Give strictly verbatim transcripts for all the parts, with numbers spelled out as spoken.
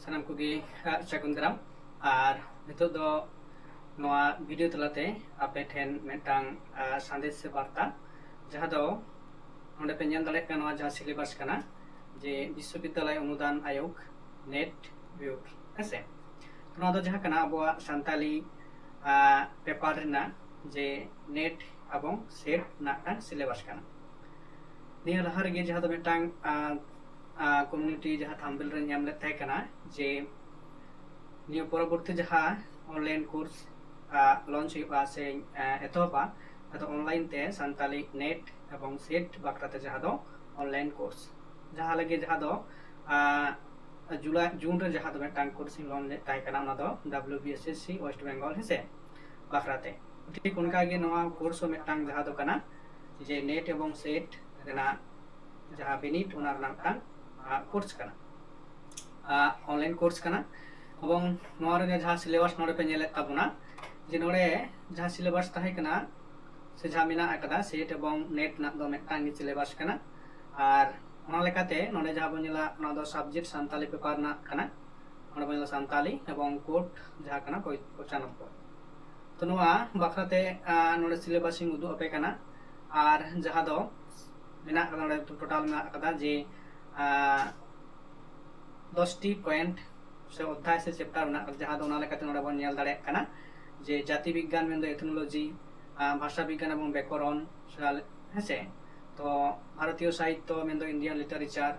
ᱥᱟᱱᱟᱢ ᱠᱚᱜᱮ ᱥᱟᱹᱜᱩᱱ ᱫᱟᱨᱟᱢ᱾ ᱟᱨ ᱱᱤᱛᱚᱜ ᱫᱚ ᱱᱚᱣᱟ ᱵᱷᱤᱰᱤᱭᱳ ᱛᱟᱞᱟᱛᱮ ᱟᱯᱮ ᱴᱷᱮᱱ ᱢᱤᱫᱴᱟᱝ ᱥᱟᱸᱫᱮᱥ ᱥᱮ ᱵᱟᱨᱛᱟ, ᱡᱟᱦᱟᱸ ᱫᱚ ᱱᱚᱰᱮ ᱯᱮ ᱧᱮᱞ ᱫᱟᱲᱮᱭᱟᱜ ᱠᱟᱱᱟ, ᱱᱚᱣᱟ ᱡᱟᱦᱟᱸ ᱥᱤᱞᱮᱵᱟᱥ ᱠᱟᱱᱟ, ᱡᱮ ᱵᱤᱥᱥᱚᱵᱤᱫᱽᱫᱟᱞᱚᱭ ᱚᱱᱩᱫᱟᱱ ᱟᱭᱳᱜᱽ, ᱱᱮᱴ ᱵᱤᱭᱳᱜᱽ, ᱦᱮᱸᱥᱮ᱾ ᱱᱚᱣᱟ ᱫᱚ ᱡᱟᱦᱟᱸ ᱠᱟᱱᱟ ᱟᱵᱚᱣᱟᱜ ᱥᱟᱱᱛᱟᱞᱤ ᱯᱮᱯᱟᱨ ᱨᱮᱱᱟᱜ ᱡᱮ ᱱᱮᱴ ᱮᱵᱚᱝ ᱥᱮᱴ ᱨᱮᱱᱟᱜ ᱢᱤᱫᱴᱟᱝ ᱥᱤᱞᱮᱵᱟᱥ ᱠᱟᱱᱟ᱾ ᱱᱤᱭᱟᱹ ᱞᱟᱦᱟ ᱨᱮᱜᱮ ᱡᱟᱦᱟᱸ ᱫᱚ ᱢᱤᱫᱴᱟᱝ ᱠᱚᱢᱤᱭᱩᱱᱤᱴᱤ ᱡᱟᱦᱟᱸ ᱛᱷᱟᱢᱵᱮᱞ ᱨᱮᱧ ᱮᱢ ᱞᱮᱫ ᱛᱟᱦᱮᱸ ᱠᱟᱱᱟ ᱡᱮ ᱱᱤᱭᱟᱹ ᱯᱚᱨᱚᱵᱚᱨᱛᱤ ᱡᱟᱦᱟᱸ ᱚᱱᱞᱟᱭᱤᱱ ᱠᱳᱨᱥ ᱞᱚᱧᱪ ᱦᱩᱭᱩᱜᱼᱟ ᱥᱮ ᱮᱛᱚᱦᱚᱵᱟ, ᱟᱫᱚ ᱚᱱᱞᱟᱭᱤᱱ ᱛᱮ ᱥᱟᱱᱛᱟᱞᱤ ᱱᱮᱴ ᱮᱵᱚᱝ ᱥᱮᱴ ᱵᱟᱠᱷᱨᱟᱛᱮ ᱡᱟᱦᱟᱸ ᱫᱚ ᱚᱱᱞᱟᱭᱤᱱ ᱠᱳᱨᱥ, ᱡᱟᱦᱟᱸ ᱞᱟᱹᱜᱤᱫ ᱡᱟᱦᱟᱸ ᱫᱚ ᱡᱩᱞᱟᱭ ᱡᱩᱱ ᱨᱮ ᱡᱟᱦᱟᱸ ᱫᱚ ᱢᱤᱫᱴᱟᱝ ᱠᱳᱨᱥ ᱤᱧ ᱞᱚᱧᱪ ᱞᱮᱫ ᱛᱟᱦᱮᱸ ᱠᱟᱱᱟ, ᱚᱱᱟ ᱫᱚ W B S S C West Bengal, ᱦᱮᱸᱥᱮ, ᱵᱟᱠᱷᱨᱟᱛᱮ᱾ ᱴᱷᱤᱠ ᱚᱱᱠᱟᱜᱮ ᱱᱚᱣᱟ ᱠᱳᱨᱥ ᱦᱚᱸ ᱢᱤᱫᱴᱟᱝ ᱡᱟᱦᱟᱸ ᱫᱚ ᱠᱟᱱᱟ ᱡᱮ ᱱᱮᱴ ᱮᱵᱚᱝ ᱥᱮᱴ ᱨᱮᱱᱟᱜ ᱡᱟᱦᱟᱸ ᱵᱤᱱᱤᱰ, ᱚᱱᱟ ᱨᱮᱱᱟᱜ ᱢᱤᱫᱴᱟᱝ ᱠᱳᱨᱥ ᱠᱟᱱᱟ, ᱚᱱᱞᱟᱭᱤᱱ ᱠᱳᱨᱥ ᱠᱟᱱᱟ᱾ ᱮᱵᱚᱝ ᱱᱚᱣᱟ ᱨᱮ ᱡᱟᱦᱟᱸ ᱥᱤᱞᱮᱵᱟᱥ ᱱᱚᱰᱮ ᱯᱮ ᱧᱮᱞᱮᱫ ᱛᱟᱵᱚᱱᱟ, ᱡᱮ ᱱᱚᱰᱮ ᱡᱟᱦᱟᱸ ᱥᱤᱞᱮᱵᱟᱥ ᱛᱟᱦᱮᱸ ᱠᱟᱱᱟ ᱥᱮ ᱡᱟᱦᱟᱸ ᱢᱮᱱᱟᱜ ᱟᱠᱟᱫᱟ, ᱥᱮᱴ ᱮᱵᱚᱝ ᱱᱮᱴ ᱨᱮᱱᱟᱜ ᱫᱚ ᱢᱤᱫᱴᱟᱝ ᱜᱮ ᱥᱤᱞᱮᱵᱟᱥ ᱠᱟᱱᱟ᱾ ᱟᱨ ᱚᱱᱟ ᱞᱮᱠᱟᱛᱮ ᱱᱚᱰᱮ ᱡᱟᱦᱟᱸ ᱵᱚᱱ ᱧᱮᱞᱟ, ᱚᱱᱟ ᱫᱚ ᱥᱟᱵᱡᱮᱠᱴ ᱥᱟᱱᱛᱟᱞᱤ ᱯᱮᱯᱟᱨ ᱨᱮᱱᱟᱜ ᱠᱟᱱᱟ᱾ ᱱᱚᱰᱮ ᱵᱚᱱ ᱧᱮᱞᱟ ᱥᱟᱱᱛᱟᱞᱤ ᱮᱵᱚᱝ ᱠᱳᱰ ᱡᱟᱦᱟᱸ ᱠᱟᱱᱟ ᱯᱚᱸᱪᱟᱱᱚᱵᱵᱳᱭ᱾ ᱛᱚ ᱱᱚᱣᱟ ᱵᱟᱠᱷᱨᱟᱛᱮ ᱱᱚᱰᱮ ᱥᱤᱞᱮᱵᱟᱥ ᱤᱧ ᱩᱫᱩᱜ ᱟᱯᱮ ᱠᱟᱱᱟ᱾ ᱟᱨ ᱡᱟᱦᱟᱸ ᱫᱚ ᱢᱮᱱᱟᱜ ᱟᱠᱟᱫᱟ, ᱱᱚᱰᱮ ᱴᱳᱴᱟᱞ ᱢᱮᱱᱟᱜ ᱟᱠᱟᱫᱟ ᱡᱮ ᱫᱚᱥᱴᱤ ᱯᱚᱭᱮᱱᱴ ᱥᱮ ᱚᱫᱽᱫᱷᱟᱭ ᱥᱮ ᱪᱮᱯᱴᱟᱨ ᱢᱮᱱᱟᱜ ᱟᱠᱟᱫᱟ, ᱡᱟᱦᱟᱸ ᱫᱚ ᱚᱱᱟ ᱞᱮᱠᱟᱛᱮ ᱱᱚᱰᱮ ᱵᱚᱱ ᱧᱮᱞ ᱫᱟᱲᱮᱭᱟᱜ ᱠᱟᱱᱟ ᱡᱮ ᱡᱟᱹᱛᱤ ᱵᱤᱜᱽᱜᱟᱱ ᱢᱮᱱᱫᱚ ᱮᱛᱷᱱᱳᱞᱚᱡᱤ, ᱵᱷᱟᱥᱟ ᱵᱤᱜᱽᱜᱟᱱ ᱮᱵᱚᱝ ᱵᱮᱠᱚᱨᱚᱱ, ᱦᱮᱸᱥᱮ᱾ ᱛᱚ ᱵᱷᱟᱨᱚᱛᱤᱭᱚ ᱥᱟᱦᱤᱛᱛᱚ ᱢᱮᱱᱫᱚ ᱤᱱᱰᱤᱭᱟᱱ ᱞᱤᱴᱟᱨᱮᱪᱟᱨ,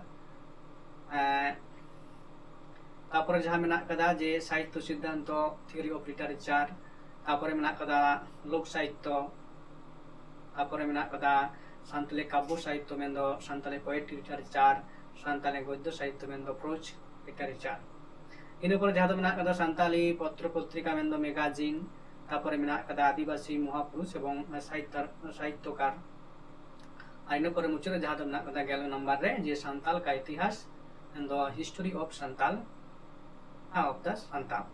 ᱛᱟᱨᱯᱚᱨᱮ ᱡᱟᱦᱟᱸ ᱢᱮᱱᱟᱜ ᱟᱠᱟᱫᱟ ᱡᱮ ᱥᱟᱦᱤᱛᱛᱚ ᱥᱤᱫᱽᱫᱷᱟᱱᱛᱚ, ᱛᱷᱤᱭᱳᱨᱤ ᱚᱯᱷ ᱞᱤᱴᱟᱨᱮᱪᱟᱨ, ᱛᱟᱨᱯᱚᱨᱮ ᱢᱮᱱᱟᱜ ᱟᱠᱟᱫᱟ ᱞᱳᱠ ᱥᱟᱦᱤᱛᱛᱚ, ᱛᱟᱨᱯᱚᱨᱮ ᱢᱮᱱᱟᱜ ᱟᱠᱟᱫᱟ ᱥᱟᱱᱛᱟᱞᱤ ᱠᱟᱵᱽᱵᱚ ᱥᱟᱦᱤᱛᱛᱚ ᱢᱮᱱᱫᱚ ᱥᱟᱱᱛᱟᱞᱤ ᱯᱳᱭᱮᱴᱨᱤ ᱞᱤᱴᱟᱨᱮᱪᱟᱨ, ᱥᱟᱱᱛᱟᱞᱤ ᱜᱚᱫᱽᱫᱚ ᱥᱟᱦᱤᱛᱛᱚ ᱢᱮᱱᱫᱚ ᱯᱨᱳᱡᱽ ᱞᱤᱴᱟᱨᱮᱪᱟᱨ᱾ ᱤᱱᱟᱹ ᱯᱚᱨᱮ ᱡᱟᱦᱟᱸ ᱫᱚ ᱢᱮᱱᱟᱜ ᱟᱠᱟᱫᱟ ᱥᱟᱱᱛᱟᱞᱤ ᱯᱚᱛᱨᱚ ᱯᱚᱛᱨᱤᱠᱟ ᱢᱮᱱᱫᱚ ᱢᱮᱜᱟᱡᱤᱱ, ᱛᱟᱨᱯᱚᱨᱮ ᱢᱮᱱᱟᱜ ᱟᱠᱟᱫᱟ ᱟᱹᱫᱤᱵᱟᱹᱥᱤ ᱢᱚᱦᱟᱯᱩᱨᱩᱥ ᱮᱵᱚᱝ ᱥᱟᱦᱤᱛᱛᱚ-, ᱥᱟᱦᱤᱛᱛᱚᱠᱟᱨ᱾ ᱟᱨ ᱤᱱᱟᱹ ᱯᱚᱨᱮ ᱢᱩᱪᱟᱹᱫ ᱨᱮ ᱡᱟᱦᱟᱸ ᱫᱚ ᱢᱮᱱᱟᱜ ᱟᱠᱟᱫᱟ ᱜᱮᱞ ᱱᱟᱢᱵᱟᱨ ᱨᱮ ᱡᱮ ᱥᱟᱱᱛᱟᱞ ᱠᱟ ᱤᱛᱤᱦᱟᱥ ᱢᱮᱱᱫᱚ history of Santal, of the Santal.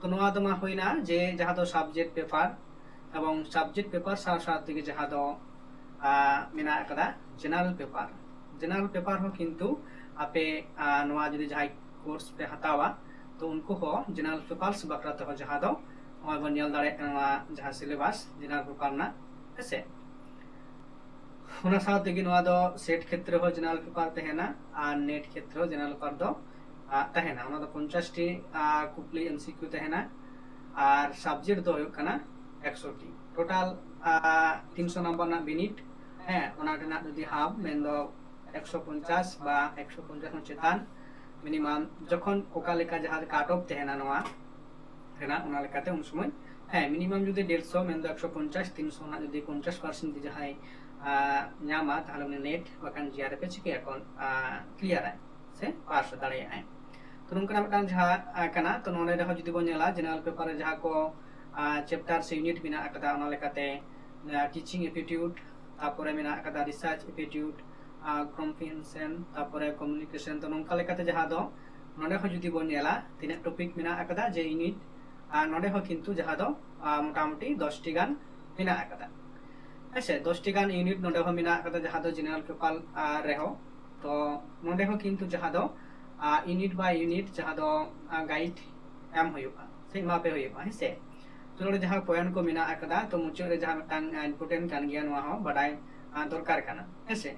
ᱛᱚ ᱱᱚᱣᱟ ᱫᱚ ᱢᱟ ᱦᱩᱭᱱᱟ ᱡᱮ ᱡᱟᱦᱟᱸ ᱫᱚ ᱥᱟᱵᱡᱮᱠᱴ ᱯᱮᱯᱟᱨ, ᱮᱵᱚᱝ ᱥᱟᱵᱡᱮᱠᱴ ᱯᱮᱯᱟᱨ ᱥᱟᱶ ᱥᱟᱶ ᱛᱮᱜᱮ ᱡᱟᱦᱟᱸ ᱫᱚ ᱢᱮᱱᱟᱜ ᱟᱠᱟᱫᱟ ᱡᱮᱱᱟᱨᱮᱞ ᱯᱮᱯᱟᱨ᱾ ᱡᱮᱱᱟᱨᱮᱞ ᱯᱮᱯᱟᱨ ᱦᱚᱸ ᱠᱤᱱᱛᱩ ᱟᱯᱮ ᱱᱚᱣᱟ ᱡᱩᱫᱤ ᱡᱟᱦᱟᱸᱭ ᱠᱳᱨᱥ ᱯᱮ ᱦᱟᱛᱟᱣᱟ, ᱛᱚ ᱩᱱᱠᱩ ᱦᱚᱸ ᱡᱮᱱᱟᱨᱮᱞ ᱯᱮᱯᱟᱨᱥ ᱵᱟᱠᱷᱨᱟ ᱛᱮᱦᱚᱸ, ᱡᱟᱦᱟᱸ ᱫᱚ ᱱᱚᱜᱼᱚᱭ ᱵᱚᱱ ᱧᱮᱞ ᱫᱟᱲᱮᱭᱟᱜ ᱠᱟᱱᱟ ᱱᱚᱣᱟ ᱡᱟᱦᱟᱸ ᱥᱤᱞᱮᱵᱟᱥ ᱡᱮᱱᱟᱨᱮᱞ ᱯᱮᱯᱟᱨ ᱨᱮᱱᱟᱜ, ᱦᱮᱸᱥᱮ᱾ ᱚᱱᱟ ᱥᱟᱶ ᱛᱮᱜᱮ ᱱᱚᱣᱟ ᱫᱚ ᱥᱮᱴ ᱠᱷᱮᱛᱨᱮ ᱦᱚᱸ ᱡᱮᱱᱟᱨᱮᱞ ᱯᱮᱯᱟᱨ ᱛᱟᱦᱮᱱᱟ ᱟᱨ ᱱᱮᱴ ᱠᱷᱮᱛᱨᱮ ᱦᱚᱸ ᱡᱮᱱᱟᱨᱮᱞ ᱯᱮᱯᱟᱨ ᱫᱚ ᱟᱜ, ᱛᱟᱦᱮᱱᱟ᱾ ᱚᱱᱟ ᱫᱚ ᱯᱚᱧᱪᱟᱥ ᱴᱤ ᱟᱜ, ᱠᱩᱠᱞᱤ ᱮᱢᱥᱤᱠᱤᱭᱩ ᱛᱟᱦᱮᱱᱟ ᱟᱨ ᱥᱟᱵᱡᱮᱠᱴ ᱫᱚ ᱦᱩᱭᱩᱜ ᱠᱟᱱᱟ ᱮᱠᱥᱚ ᱴᱤ᱾ ᱴᱳᱴᱟᱞ ᱟᱜ, ᱛᱤᱱᱥᱚ ᱱᱟᱢᱵᱟᱨ ᱨᱮᱱᱟᱜ ᱵᱤᱱᱤᱰ, ᱦᱮᱸ, ᱚᱱᱟ ᱨᱮᱱᱟᱜ ᱡᱩᱫᱤ ᱦᱟᱯ, ᱢᱮᱱᱫᱚ ᱮᱠᱥᱚ ᱯᱚᱧᱪᱟᱥ ᱵᱟ ᱮᱠᱥᱚ ᱯᱚᱧᱪᱟᱥ ᱠᱷᱚᱱ ᱪᱮᱛᱟᱱ ᱢᱤᱱᱤᱢᱟᱢ, ᱡᱚᱠᱷᱚᱱ ᱚᱠᱟ ᱞᱮᱠᱟ ᱡᱟᱦᱟᱸ ᱠᱟᱴ ᱚᱯᱷ ᱛᱟᱦᱮᱱᱟ ᱱᱚᱣᱟ ᱨᱮᱱᱟᱜ, ᱚᱱᱟ ᱞᱮᱠᱟᱛᱮ ᱩᱱ ᱥᱚᱢᱚᱭ, ᱦᱮᱸ, ᱢᱤᱱᱤᱢᱟᱢ ᱡᱩᱫᱤ ᱰᱮᱲᱥᱚ, ᱢᱮᱱᱫᱚ ᱮᱠᱥᱚ ᱯᱚᱧᱪᱟᱥ, ᱛᱤᱱᱥᱚ ᱨᱮᱱᱟᱜ ᱡᱩᱫᱤ ᱯᱚᱧᱪᱟᱥ ᱯᱟᱨᱥᱮᱱᱴ ᱡᱩᱫᱤ ᱡᱟᱦᱟᱸᱭ ᱟᱜ, ᱧᱟᱢᱟ, ᱛᱟᱦᱚᱞᱮ ᱩᱱᱤ ᱱᱮᱴ ᱵᱟᱠᱷᱟᱱ ᱡᱤ ᱟᱨ ᱮᱯᱷ ᱮ ᱪᱤᱠᱟᱹᱭᱟ, ᱠᱚᱱ-, ᱟᱜ, ᱠᱞᱤᱭᱟᱨᱟᱭ ᱥᱮ ᱯᱟᱥ ᱫᱟᱲᱮᱭᱟᱜᱼᱟᱭ᱾ ᱛᱚ ᱱᱚᱝᱠᱟᱱᱟᱜ ᱢᱤᱫᱴᱟᱝ ᱡᱟᱦᱟᱸ, ᱟᱜ, ᱠᱟᱱᱟ, ᱛᱚ ᱱᱚᱰᱮ ᱨᱮᱦᱚᱸ ᱡᱩᱫᱤ ᱵᱚᱱ ᱧᱮᱞᱟ ᱡᱮᱱᱟᱨᱮᱞ ᱯᱮᱯᱟᱨ ᱨᱮ ᱡᱟᱦᱟᱸ ᱠᱚ ᱪᱮᱯᱴᱟᱨ ᱥᱮ ᱤᱭᱩᱱᱤᱴ ᱢᱮᱱᱟᱜ ᱟᱠᱟᱫᱟ, ᱚᱱᱟ ᱞᱮᱠᱟᱛᱮ ᱴᱤᱪᱤᱝ ᱮᱯᱴᱤᱴᱤᱭᱩᱰ, ᱛᱟᱨᱯᱚᱨᱮ ᱢᱮᱱᱟᱜ ᱟᱠᱟᱫᱟ ᱨᱤᱥᱟᱨᱪ ᱮᱯᱴᱤᱴᱤᱭᱩᱰ, ᱠᱚᱢᱯᱨᱤᱦᱮᱱᱥᱚᱱ, ᱛᱟᱨᱯᱚᱨᱮ ᱠᱚᱢᱤᱭᱩᱱᱤᱠᱮᱥᱚᱱ᱾ ᱛᱚ ᱱᱚᱝᱠᱟ ᱞᱮᱠᱟᱛᱮ ᱡᱟᱦᱟᱸ ᱫᱚ ᱱᱚᱰᱮ ᱦᱚᱸ ᱡᱩᱫᱤ ᱵᱚᱱ ᱧᱮᱞᱟ ᱛᱤᱱᱟᱹᱜ ᱴᱚᱯᱤᱠ ᱢᱮᱱᱟᱜ ᱟᱠᱟᱫᱟ ᱡᱮ ᱤᱭᱩᱱᱤᱴ, ᱟᱨ ᱱᱚᱰᱮ ᱦᱚᱸ ᱠᱤᱱᱛᱩ ᱡᱟᱦᱟᱸ ᱫᱚ ᱟᱜ, ᱢᱚᱴᱟᱢᱩᱴᱤ ᱫᱚᱥ ᱴᱤ ᱜᱟᱱ ᱢᱮᱱᱟᱜ ᱟᱠᱟᱫᱟ, ᱦᱮᱸᱥᱮ᱾ ᱫᱚᱥ ᱴᱤ ᱜᱟᱱ ᱤᱭᱩᱱᱤᱴ ᱱᱚᱰᱮ ᱦᱚᱸ ᱢᱮᱱᱟᱜ ᱟᱠᱟᱫᱟ ᱡᱟᱦᱟᱸ ᱫᱚ ᱡᱮᱱᱟᱨᱮᱞ ᱯᱮᱯᱟᱨ ᱨᱮᱦᱚᱸ᱾ ᱛᱚ ᱱᱚᱰᱮ ᱦᱚᱸ ᱠᱤᱱᱛᱩ ᱡᱟᱦᱟᱸ ᱫᱚ ᱤᱭᱩᱱᱤᱴ ᱵᱟᱭ ᱤᱭᱩᱱᱤᱴ ᱡᱟᱦᱟᱸ ᱫᱚ ᱜᱟᱭᱤᱰ ᱮᱢ ᱦᱩᱭᱩᱜᱼᱟ ᱥᱮ ᱮᱢᱟ ᱯᱮ ᱦᱩᱭᱩᱜᱼᱟ, ᱦᱮᱸᱥᱮ᱾ ᱛᱚ ᱱᱚᱰᱮ ᱡᱟᱦᱟᱸ ᱯᱚᱭᱮᱱᱴ ᱠᱚ ᱢᱮᱱᱟᱜ ᱟᱠᱟᱫᱟ, ᱛᱚ ᱢᱩᱪᱟᱹᱫ ᱨᱮ ᱡᱟᱦᱟᱸ ᱢᱤᱫᱴᱟᱝ ᱤᱢᱯᱚᱨᱴᱮᱱᱴ ᱠᱟᱱ ᱜᱮᱭᱟ, ᱱᱚᱣᱟ ᱦᱚᱸ ᱵᱟᱰᱟᱭ ᱟᱜ, ᱫᱚᱨᱠᱟᱨ ᱠᱟᱱᱟ, ᱦᱮᱸᱥᱮ᱾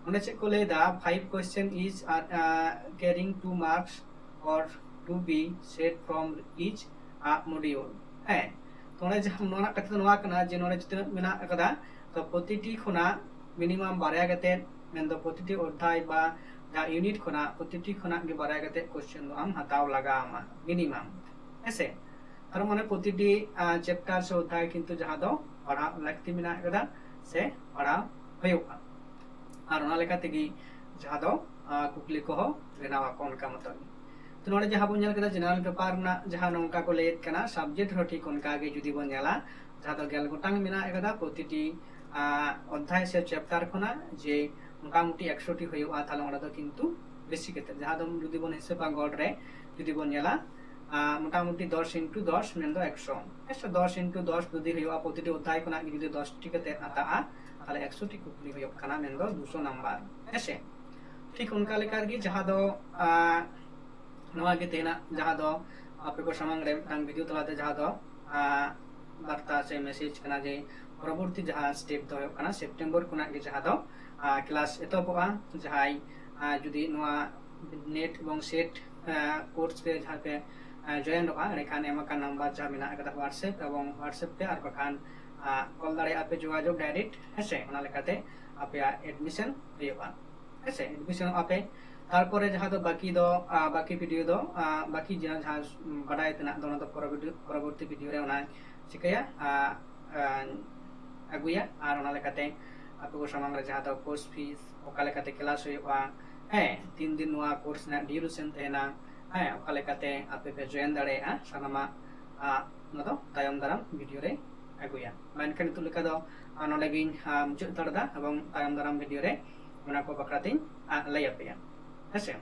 ᱚᱸᱰᱮ ᱪᱮᱫ ᱠᱚ ᱞᱟᱹᱭ ᱮᱫᱟ, five question is are, ᱟᱜ, carrying two marks or to be set from each, ᱟᱜ, module᱾ ᱦᱮᱸ, ᱛᱚ ᱱᱚᱰᱮ ᱡᱟᱦᱟᱸ ᱱᱚᱣᱟ ᱨᱮᱱᱟᱜ ᱠᱟᱛᱷᱟ ᱫᱚ ᱱᱚᱣᱟ ᱠᱟᱱᱟ ᱡᱮ ᱱᱚᱰᱮ ᱛᱤᱱᱟᱹᱜ ᱢᱮᱱᱟᱜ ᱟᱠᱟᱫᱟ, ᱛᱚ ᱯᱨᱚᱛᱤᱴᱤ ᱠᱷᱚᱱᱟᱜ ᱢᱤᱱᱤᱢᱟᱢ ᱵᱟᱨᱭᱟ ᱠᱟᱛᱮ, ᱢᱮᱱᱫᱚ ᱯᱨᱚᱛᱤᱴᱤ ᱚᱫᱷᱭᱟᱭ ᱵᱟ ᱡᱟᱦᱟᱸ ᱤᱭᱩᱱᱤᱴ ᱠᱷᱚᱱᱟᱜ ᱯᱨᱚᱛᱤᱴᱤ ᱠᱷᱚᱱᱟᱜ ᱜᱮ ᱵᱟᱨᱭᱟ ᱠᱟᱛᱮ ᱠᱚᱥᱪᱮᱱ ᱫᱚ ᱟᱢ ᱦᱟᱛᱟᱣ ᱞᱟᱜᱟᱣ ᱟᱢᱟ ᱢᱤᱱᱤᱢᱟᱢ, ᱦᱮᱸᱥᱮ᱾ ᱛᱟᱨ ᱢᱟᱱᱮ ᱯᱨᱚᱛᱤᱴᱤ ᱪᱮᱯᱴᱟᱨ ᱥᱮ ᱚᱫᱷᱭᱟᱭ ᱠᱤᱱᱛᱩ ᱡᱟᱦᱟᱸ ᱫᱚ ᱯᱟᱲᱦᱟᱜ ᱞᱟᱹᱠᱛᱤ ᱢᱮᱱᱟᱜ ᱟᱠᱟᱫᱟ ᱥᱮ ᱯᱟᱲᱦᱟᱣ ᱦᱩᱭᱩᱜᱼᱟ᱾ ᱟᱨ ᱚᱱᱟ ᱞᱮᱠᱟ ᱛᱮᱜᱮ ᱡᱟᱦᱟᱸ ᱫᱚ ᱟᱜ, ᱠᱩᱠᱞᱤ ᱠᱚᱦᱚᱸ ᱵᱮᱱᱟᱣ ᱟᱠᱚ ᱚᱱᱠᱟ ᱢᱚᱛᱚ ᱜᱮ᱾ ᱛᱚ ᱱᱚᱰᱮ ᱡᱟᱦᱟᱸ ᱵᱚᱱ ᱧᱮᱞ ᱠᱮᱫᱟ ᱡᱮᱱᱟᱨᱮᱞ ᱯᱮᱯᱟᱨ ᱨᱮᱱᱟᱜ ᱡᱟᱦᱟᱸ ᱱᱚᱝᱠᱟ ᱠᱚ ᱞᱟᱹᱭᱮᱫ ᱠᱟᱱᱟ, ᱥᱟᱵᱡᱮᱠᱴ ᱦᱚᱸ ᱴᱷᱤᱠ ᱚᱱᱠᱟ ᱜᱮ ᱡᱩᱫᱤ ᱵᱚᱱ ᱧᱮᱞᱟ, ᱡᱟᱦᱟᱸ ᱫᱚ ᱜᱮᱞ ᱜᱚᱴᱟᱝ ᱢᱮᱱᱟᱜ ᱟᱠᱟᱫᱟ ᱯᱨᱚᱛᱤᱴᱤ ᱟᱜ, ᱚᱫᱷᱭᱟᱭ ᱥᱮ ᱪᱮᱯᱴᱟᱨ ᱠᱷᱚᱱᱟᱜ ᱡᱮ ᱢᱚᱴᱟᱢᱩᱴᱤ ᱮᱠᱥᱚ ᱴᱤ ᱦᱩᱭᱩᱜᱼᱟ, ᱛᱟᱦᱞᱮ ᱚᱸᱰᱮ ᱫᱚ ᱠᱤᱱᱛᱩ ᱵᱮᱥᱤ ᱠᱟᱛᱮ, ᱡᱟᱦᱟᱸ ᱫᱚ ᱡᱩᱫᱤ ᱵᱚᱱ ᱦᱤᱥᱟᱹᱵᱟ ᱜᱚᱲ ᱨᱮ ᱡᱩᱫᱤ ᱵᱚᱱ ᱧᱮᱞᱟ, ᱟᱜ, ᱢᱚᱴᱟᱢᱩᱴᱤ ᱫᱚᱥ into ᱫᱚᱥ ᱢᱮᱱᱫᱚ ᱮᱠᱥᱚ, ᱦᱮᱸᱥᱮ, ᱫᱚᱥ into ᱫᱚᱥ ᱡᱩᱫᱤ ᱦᱩᱭᱩᱜᱼᱟ, ᱯᱨᱚᱛᱤᱴᱤ ᱚᱫᱷᱭᱟᱭ ᱠᱷᱚᱱᱟᱜ ᱜᱮ ᱡᱩᱫᱤ ᱫᱚᱥ ᱴᱤ ᱠᱟᱛᱮ ᱦᱟᱛᱟᱜᱼᱟ, ᱛᱟᱦᱞᱮ ᱮᱠᱥᱚ ᱴᱤ ᱠᱩᱠᱞᱤ ᱦᱩᱭᱩᱜ ᱠᱟᱱᱟ, ᱢᱮᱱᱫᱚ ᱫᱩᱥᱚ ᱱᱟᱢᱵᱟᱨ, ᱦᱮᱸᱥᱮ᱾ ᱴᱷᱤᱠ ᱚᱱᱠᱟ ᱞᱮᱠᱟ ᱨᱮᱜᱮ ᱡᱟᱦᱟᱸ ᱫᱚ, ᱟᱜ, ᱱᱚᱣᱟ ᱜᱮ ᱛᱮᱦᱮᱧᱟᱜ ᱡᱟᱦᱟᱸ ᱫᱚ ᱟᱯᱮ ᱠᱚ ᱥᱟᱢᱟᱝ ᱨᱮ ᱢᱤᱫᱴᱟᱝ ᱵᱷᱤᱰᱤᱭᱳ ᱛᱟᱞᱟᱛᱮ ᱡᱟᱦᱟᱸ ᱫᱚ ᱵᱟᱨᱛᱟ ᱥᱮ ᱢᱮᱥᱮᱡᱽ ᱠᱟᱱᱟ ᱡᱮ ᱯᱚᱨᱚᱵᱚᱨᱛᱤ ᱡᱟᱦᱟᱸ ᱥᱴᱮᱯ ᱫᱚ ᱦᱩᱭᱩᱜ ᱠᱟᱱᱟ ᱥᱮᱯᱴᱮᱢᱵᱚᱨ ᱠᱷᱚᱱᱟᱜ ᱜᱮ ᱡᱟᱦᱟᱸ ᱫᱚ ᱠᱞᱟᱥ ᱮᱛᱚᱦᱚᱵᱚᱜᱼᱟ᱾ ᱡᱟᱦᱟᱸᱭ ᱡᱩᱫᱤ ᱱᱚᱣᱟ ᱱᱮᱴ ᱮᱵᱚᱝ ᱥᱮᱴ ᱠᱳᱨᱥ ᱨᱮ ᱡᱟᱦᱟᱸ ᱯᱮ ᱡᱚᱭᱮᱱᱚᱜᱼᱟ, ᱮᱸᱰᱮᱠᱷᱟᱱ ᱮᱢ ᱟᱠᱟᱱ ᱱᱟᱢᱵᱟᱨ ᱡᱟᱦᱟᱸ ᱢᱮᱱᱟᱜ ᱟᱠᱟᱫᱟ WhatsApp ᱮᱵᱚᱝ WhatsApp ᱛᱮ ᱟᱨ ᱵᱟᱠᱷᱟᱱ ᱠᱚᱞ ᱫᱟᱲᱮᱭᱟᱜᱼᱟ ᱯᱮ ᱡᱳᱜᱟᱡᱳᱜᱽ ᱰᱟᱭᱨᱮᱠᱴ, ᱦᱮᱸᱥᱮ? ᱚᱱᱟ ᱞᱮᱠᱟᱛᱮ ᱟᱯᱮᱭᱟᱜ ᱮᱰᱢᱤᱥᱚᱱ ᱦᱩᱭᱩᱜᱼᱟ, ᱦᱮᱸᱥᱮ? ᱮᱰᱢᱤᱥᱚᱱᱚᱜᱼᱟ ᱯᱮ᱾ ᱛᱟᱨᱯᱚᱨᱮ ᱡᱟᱦᱟᱸ ᱫᱚ ᱵᱟᱹᱠᱤ ᱫᱚ ᱵᱟᱹᱠᱤ ᱵᱷᱤᱰᱤᱭᱳ ᱫᱚ ᱵᱟᱹᱠᱤ ᱡᱟᱦᱟᱸ ᱵᱟᱰᱟᱭ ᱛᱮᱱᱟᱜ ᱫᱚ ᱚᱱᱟ ᱫᱚ ᱯᱚᱨᱚᱵᱚᱨᱛᱤ ᱵᱷᱤᱰᱤᱭᱳ ᱨᱮ ᱚᱱᱟ ᱪᱤᱠᱟᱹᱭᱟ ᱟᱹᱜᱩᱭᱟ᱾ ᱟᱨ ᱚᱱᱟ ᱞᱮᱠᱟᱛᱮ ᱟᱯᱮ ᱠᱚ ᱥᱟᱢᱟᱝ ᱨᱮ ᱡᱟᱦᱟᱸ ᱫᱚ ᱠᱳᱨᱥ ᱯᱷᱤᱥ, ᱚᱠᱟ ᱞᱮᱠᱟᱛᱮ ᱠᱞᱟᱥ ᱦᱩᱭᱩᱜᱼᱟ, ᱦᱮᱸ, ᱛᱤᱱ ᱫᱤᱱ ᱱᱚᱣᱟ ᱠᱳᱨᱥ ᱨᱮᱱᱟᱜ ᱰᱤᱭᱩᱨᱮᱥᱚᱱ ᱛᱟᱦᱮᱱᱟ, ᱦᱮᱸ, ᱚᱠᱟ ᱞᱮᱠᱟᱛᱮ ᱟᱯᱮ ᱯᱮ ᱡᱚᱭᱮᱱ ᱫᱟᱲᱮᱭᱟᱜᱼᱟ, ᱥᱟᱱᱟᱢᱟᱜ ᱚᱱᱟ ᱫᱚ ᱛᱟᱭᱚᱢ ᱫᱟᱨᱟᱢ ᱵᱷᱤᱰᱤᱭᱳ ᱨᱮ ᱟᱹᱜᱩᱭᱟ᱾ ᱢᱮᱱᱠᱷᱟᱱ ᱱᱤᱛᱚᱜ ᱞᱮᱠᱟ ᱫᱚ ᱱᱚᱰᱮ ᱜᱤᱧ ᱢᱩᱪᱟᱹᱫ ᱦᱟᱛᱟᱲ ᱮᱫᱟ ᱮᱵᱚᱝ ᱛᱟᱭᱚᱢ ᱫᱟᱨᱟᱢ ᱵᱷᱤᱰᱤᱭᱳ ᱨᱮ ᱚᱱᱟ ᱠᱚ ᱵᱟᱠᱷᱨᱟ ᱛᱤᱧ ᱞᱟᱹᱭ ᱟᱯᱮᱭᱟ, ᱦᱮᱸᱥᱮ?